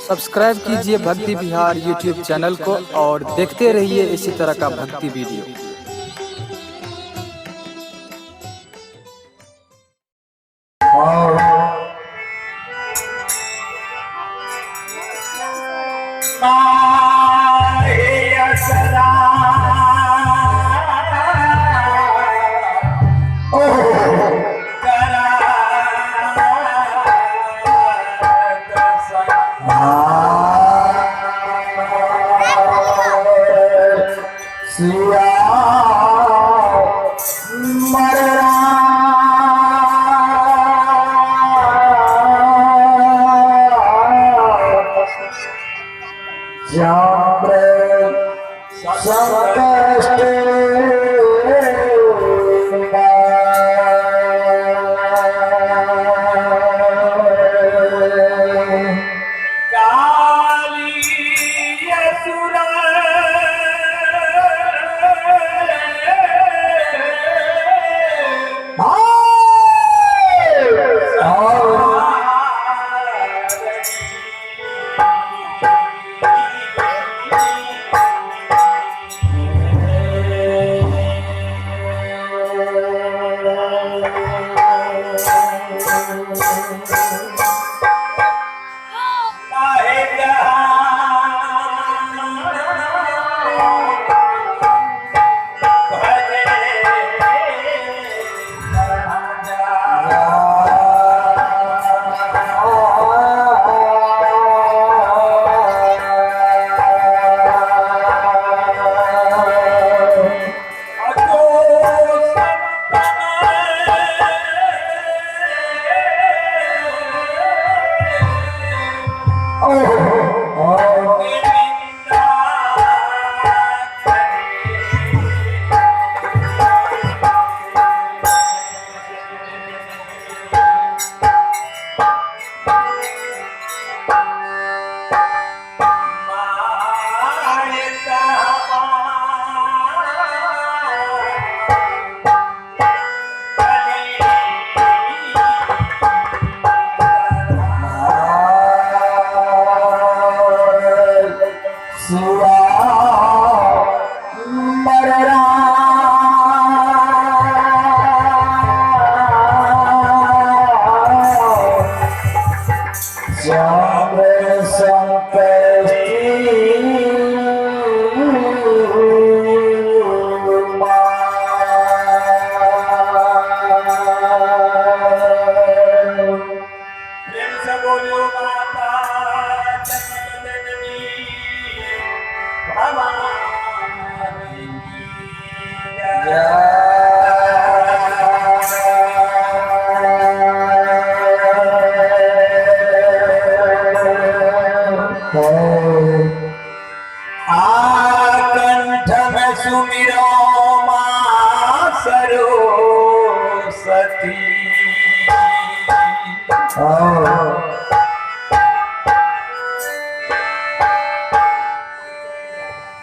Subscribe कीजिए भक्ति Bihar YouTube channel को और देखते रहिए इसी तरह का भक्ति वीडियो।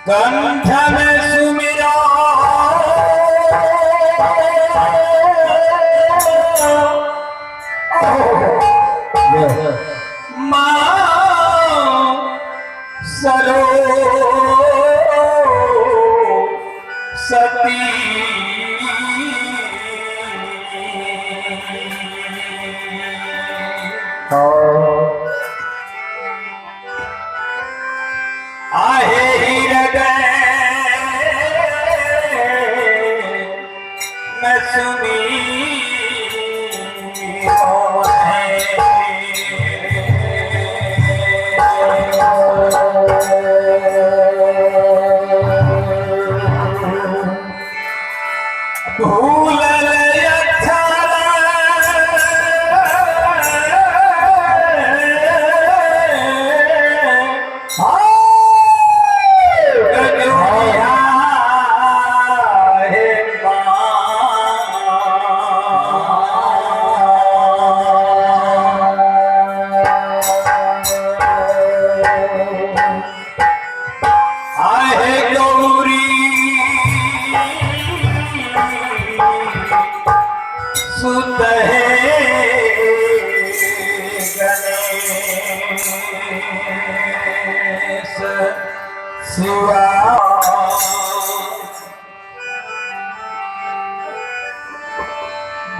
कंठ में सुमिरो मां सरो सती। आहे हृदय मैं सुनी भूल शिवा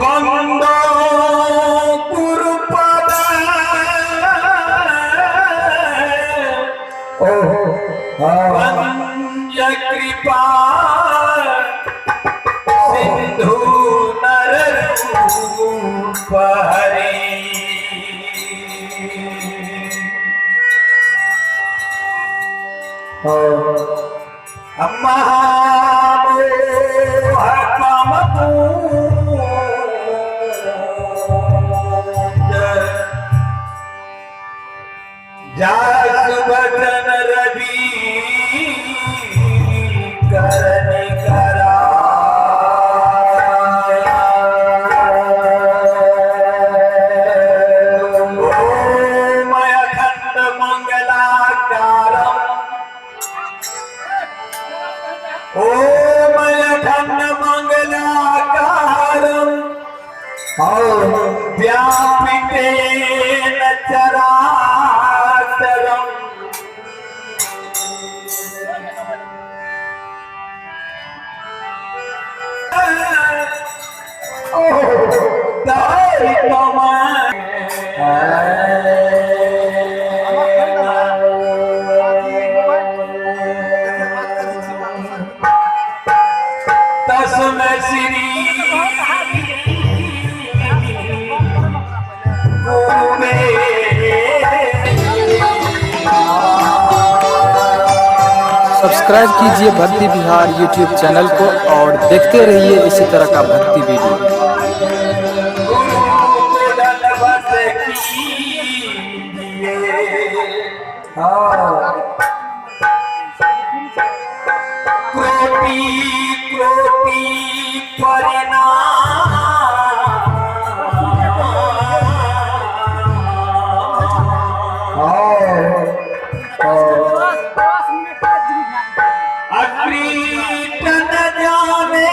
बंदो गुरुपद पंज कृपा सिंधु नर रूप हरि। महामोह काम जासु बचन रवि करन करा। ओम अखंड मंगलाकारम ओम अखंड मंगलाकारम व्यापितेन चराचरम। तस्मै श्री सब्सक्राइब कीजिए भक्ति बिहार यूट्यूब चैनल को और देखते रहिए इसी तरह का भक्ति वीडियो। कोटि कोटि परिणाम अकृत न जाने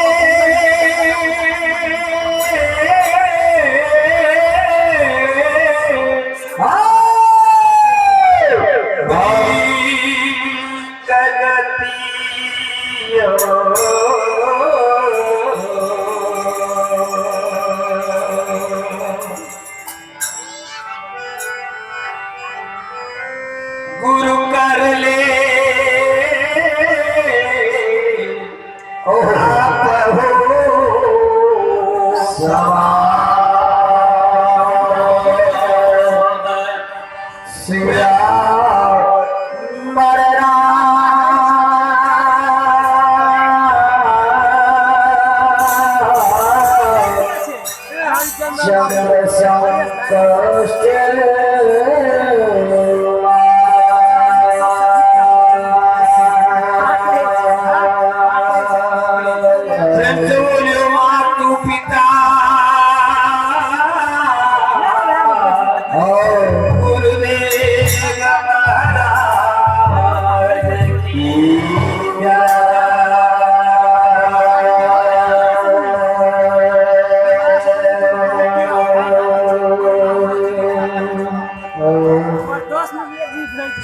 गुरु कर ले आप हो सिया मरना चंद्र संकष्ट मातु पिता गुरुदेव महाराज की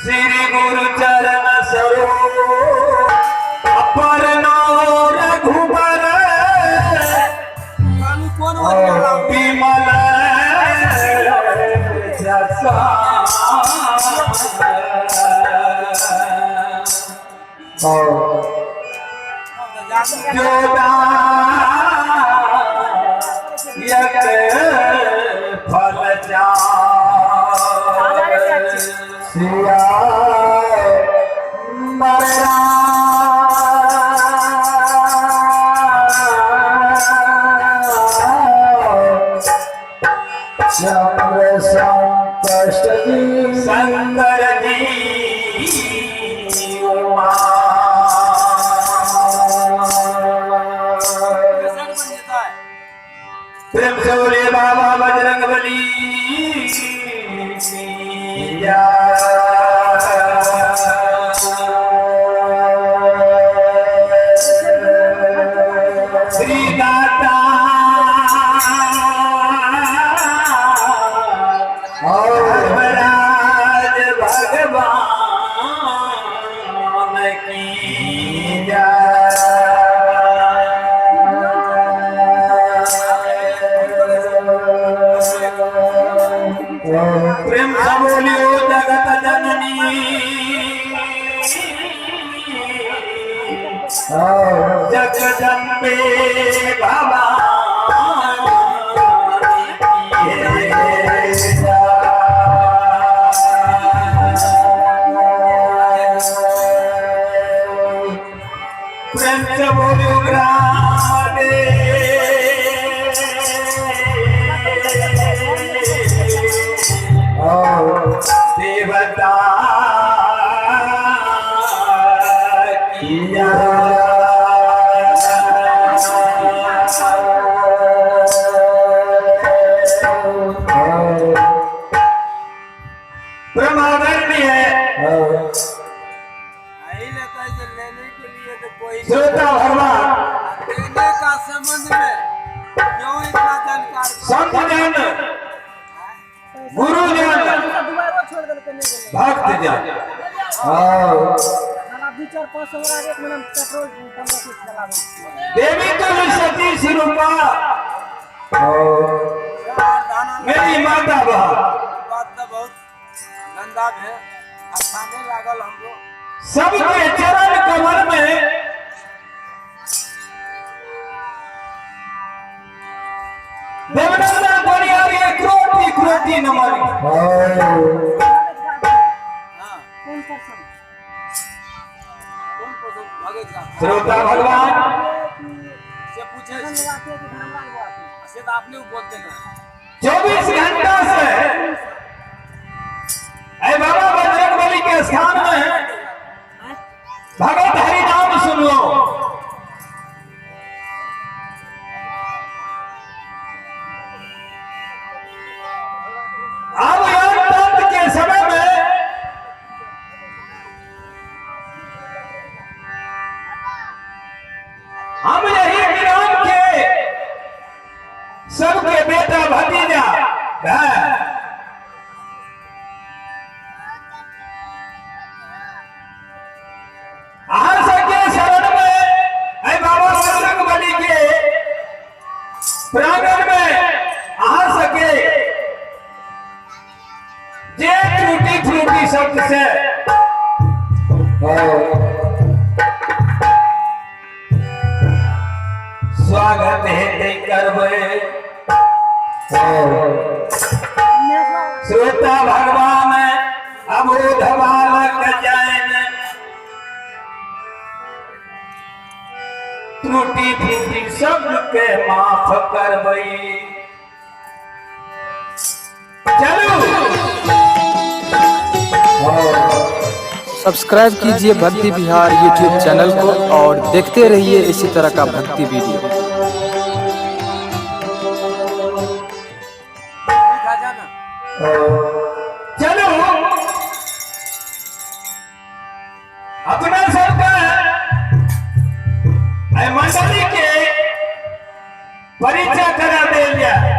श्री गुरु चरण सरो अपरनो रघुबर विमल जसा जोदायक फल सिया चंद्र संकष्ट शंकर जी उमा प्रेम से बोलिए बाबा बजरंग बली। श्री दाता धर्मराज भगवान की। प्रेम से बोलियो जगत जननी जगदम्बे भवानी। प्रेम से बोलियो राधे देवता की। परम आदरणीय लेने के लिए तो कोई श्रोता भगवान देने का संबंध में क्यों इतना जानकार? संत जन, गुरुजन, भक्त जन, देवी तुल सती स्वरूपा मेरी माता बहन। बात तो बहुत गंदा है, अच्छा नहीं लागल हमको। सबके चरण कमल में देवनंदन बनियारी क्रोटी क्रोटी नमन। हाँ, कौन पसंद भगत का श्रोता भगवान से पूछे से तो आपने बोलते ना। 24 घंटा से ऐ बाबा बजरंग बली के स्थान में भगत हरि नाम सुन लो। अब अंत के समय में हम यही ग्राम के सबके बेटा भतीजा है। अहाँ सबके शरण में ऐ बाबा बजरंग बली के प्रांगण में अहाँ सबके जे त्रुटि त्रुटि शब्द से स्वागत हेतै करबै। श्रोता भगवान अबोध बालक जैन त्रुटि त्रुटि सबके माफ करबै। चलू। सब्सक्राइब कीजिए भक्ति बिहार यूट्यूब चैनल को और देखते रहिए इसी तरह का भक्ति वीडियो। खा जाना। चलो अपना सबका ऐ मंडली के परिचय करा देल जाए।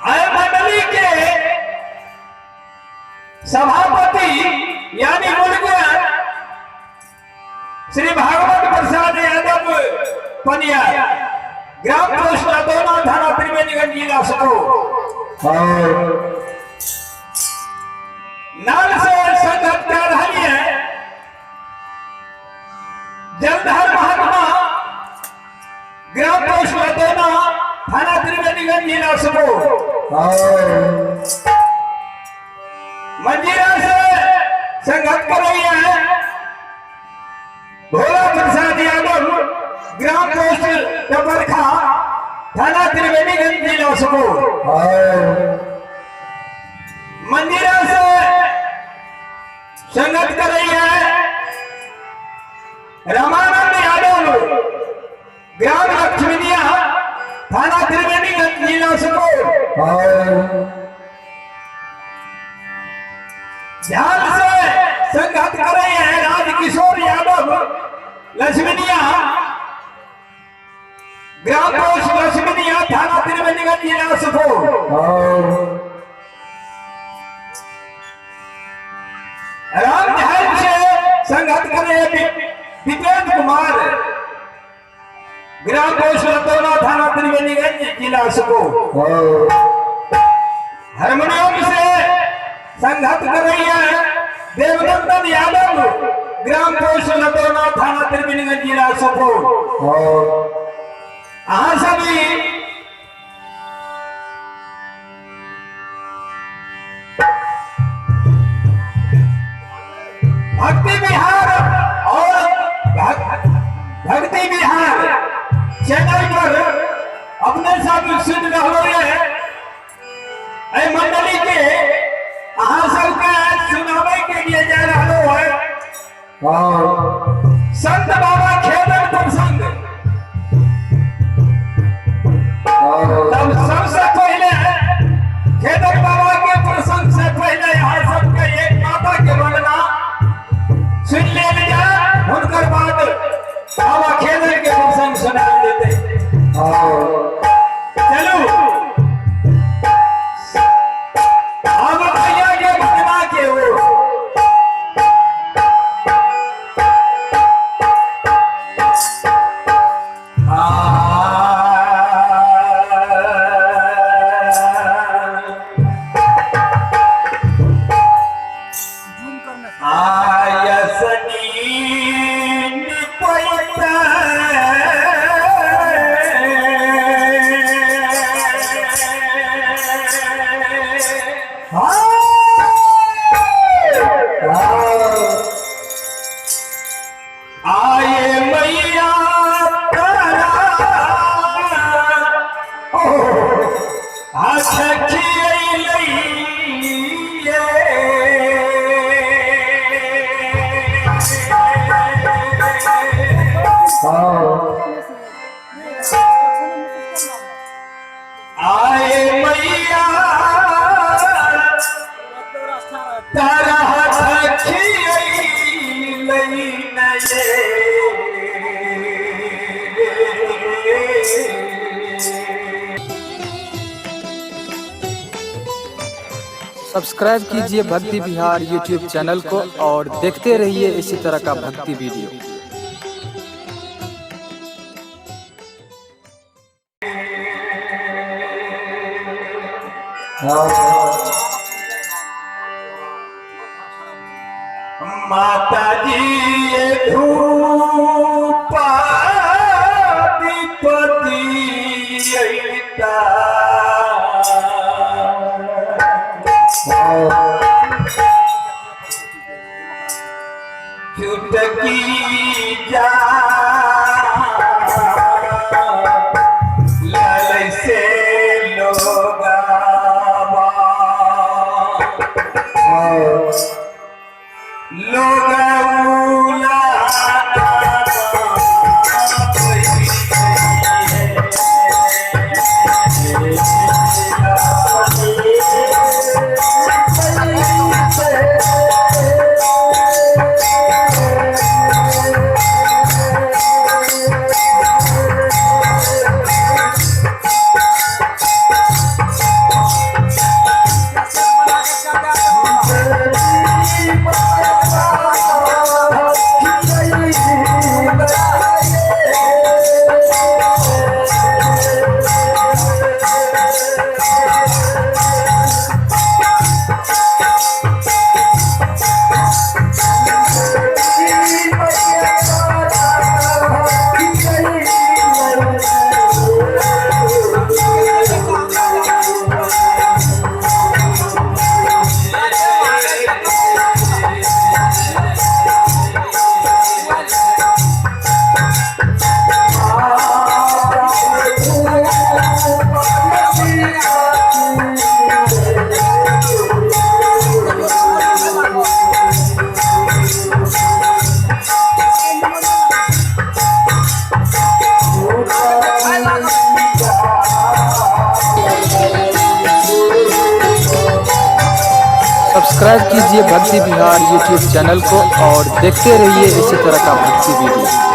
ऐ मंडली के सभापति यानी मुर्गन श्री भागवत प्रसाद यादव पनिया, ग्राम पोस्ट लदौना, थाना त्रिवेणीगंज, जिला सुपौल। नाल से संगत कर रही है जलधर महात्मा, ग्राम पोस्ट लदौना, थाना त्रिवेणीगंज, जिला सुपौल। मंजीरा से संगत कर रही है भोला प्रसाद यादव, ग्राम पोस्ट डबरखा, थाना त्रिवेणीगंज, जिला सुपौल। मंदिरा से संगत कर रही है रामानंद यादव, ग्राम लक्ष्मीनिया, थाना त्रिवेणीगंज, जिला सुपौल। ध्यान से संगत कर रहे हैं राजकिशोर यादव लक्ष्मीनिया, ग्राम पोस्ट लक्ष्मीनिया, थाना त्रिवेणीगंज, जिला सुपौल। राम ध्यान से संगत कर रहे हैं विपेंद्र कुमार, ग्राम पोस्ट लतौना, थाना त्रिवेणीगंज, जिला सुपौल। हारमोनियम से संघत कर रही है देवनंदन यादव, ग्राम पोस्ट लदौना, थाना त्रिवेणीगंज, जिला सुपौल। अहाँ सभी भक्ति बिहार और भक्ति बिहार चैनल पर अपने सब सुन रहे हैं। मंडली के अहाँ सबके सुनावे के लिए जा रहा है संत बाबा खेदन प्रसंग। तब सबसे पहले खेदन बाबा के प्रसंग से पहले यहाँ सबके एक माता के वंदना सुन ले जाए, उनकर बाद बाबा खेदन के प्रसंग सुना देते। चलो अब भैया के वंदना के हो। आए मैया तारा आए मैया तारा सब्सक्राइब कीजिए भक्ति बिहार यूट्यूब चैनल को और देखते रहिए इसी तरह का भक्ति वीडियो। माता जी धूप दीपति चुटकी जा लाल से लोगावा सब्सक्राइब कीजिए भक्ति बिहार यूट्यूब चैनल को और देखते रहिए इसी तरह का भक्ति वीडियो।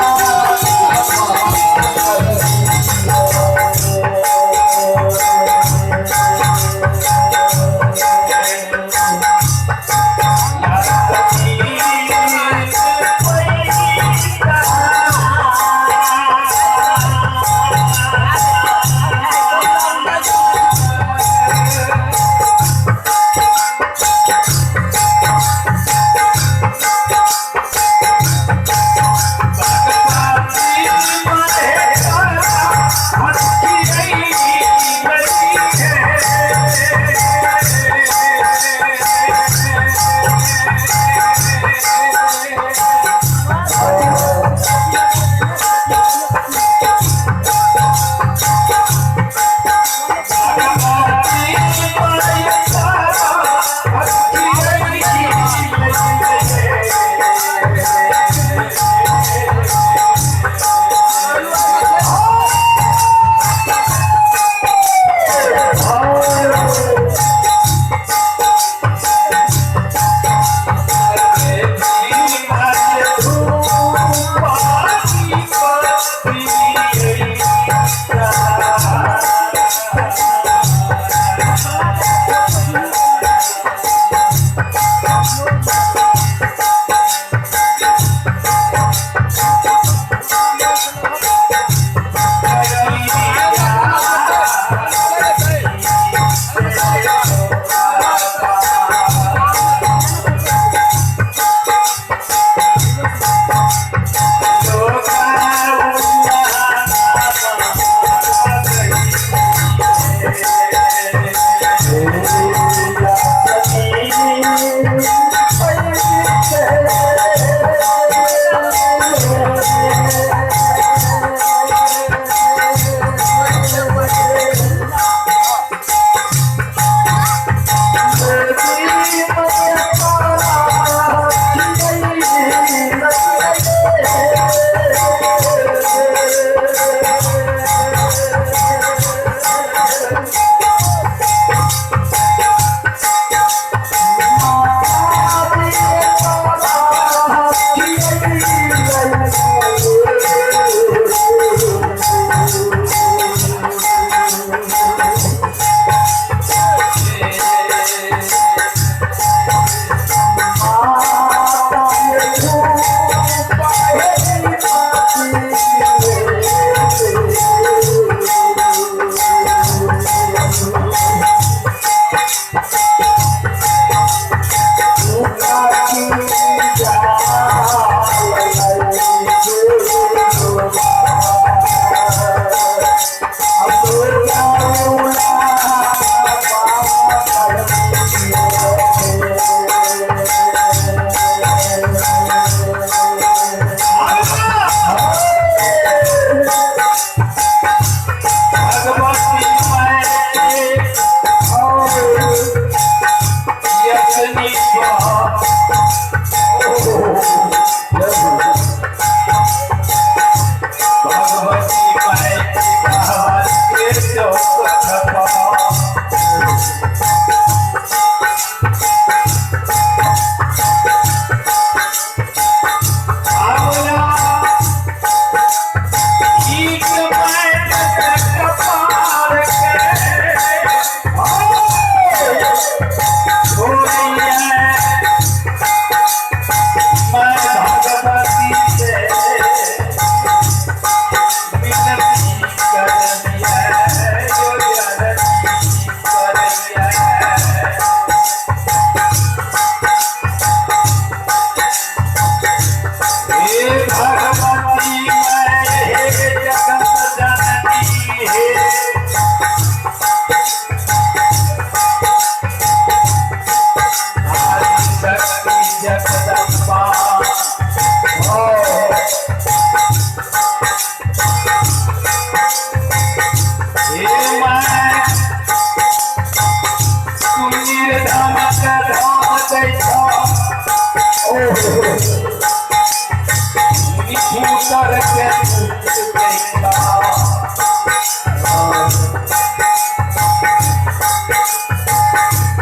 शंकर के पूत बेटा।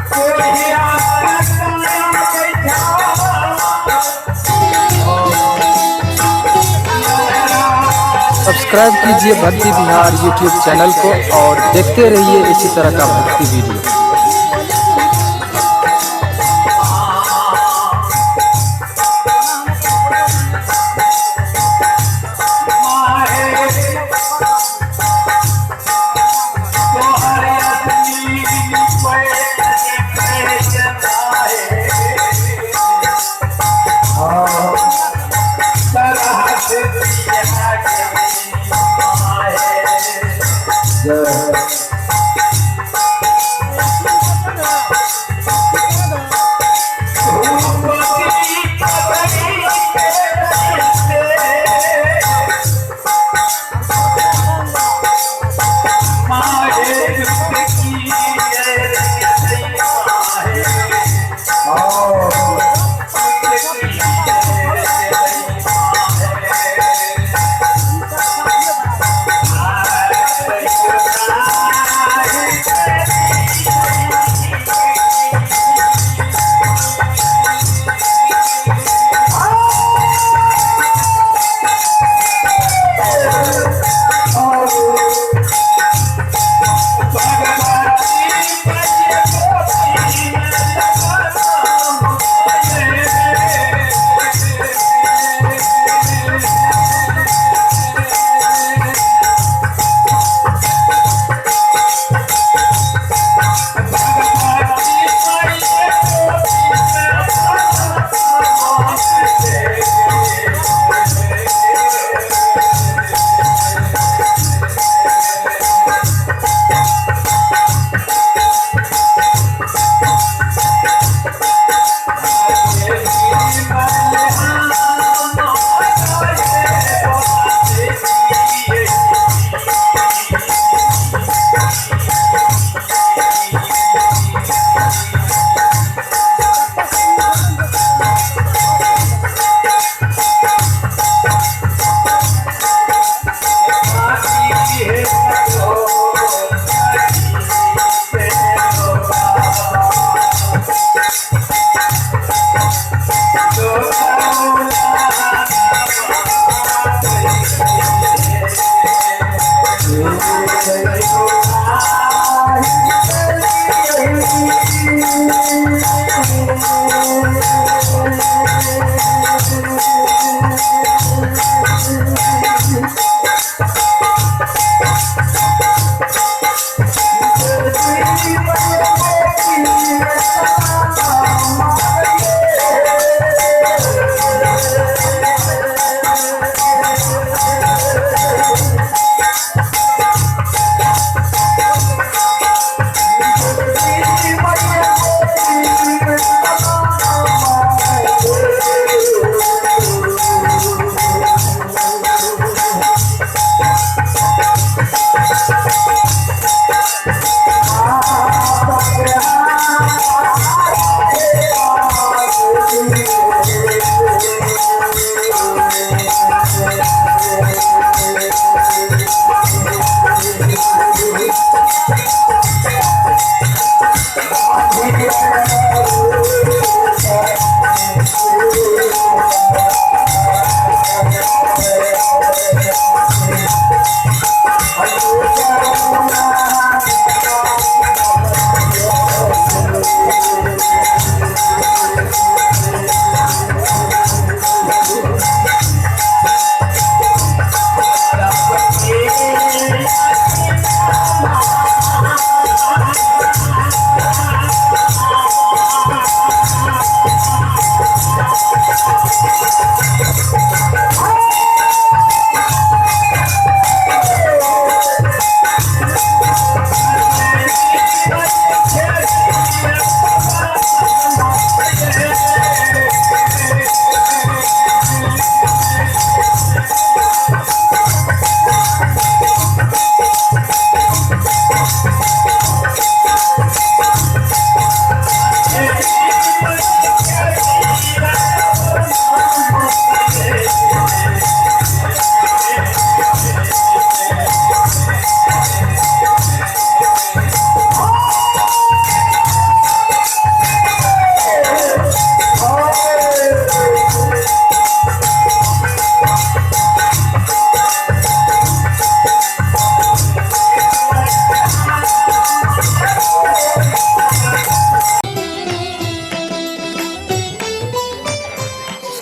कोहिया काया बैठा। सब्सक्राइब कीजिए भक्ति बिहार यूट्यूब चैनल को और देखते रहिए इसी तरह का भक्ति वीडियो।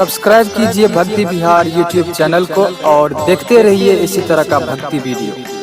सब्सक्राइब कीजिए भक्ति बिहार यूट्यूब चैनल को और देखते रहिए इसी तरह का भक्ति वीडियो।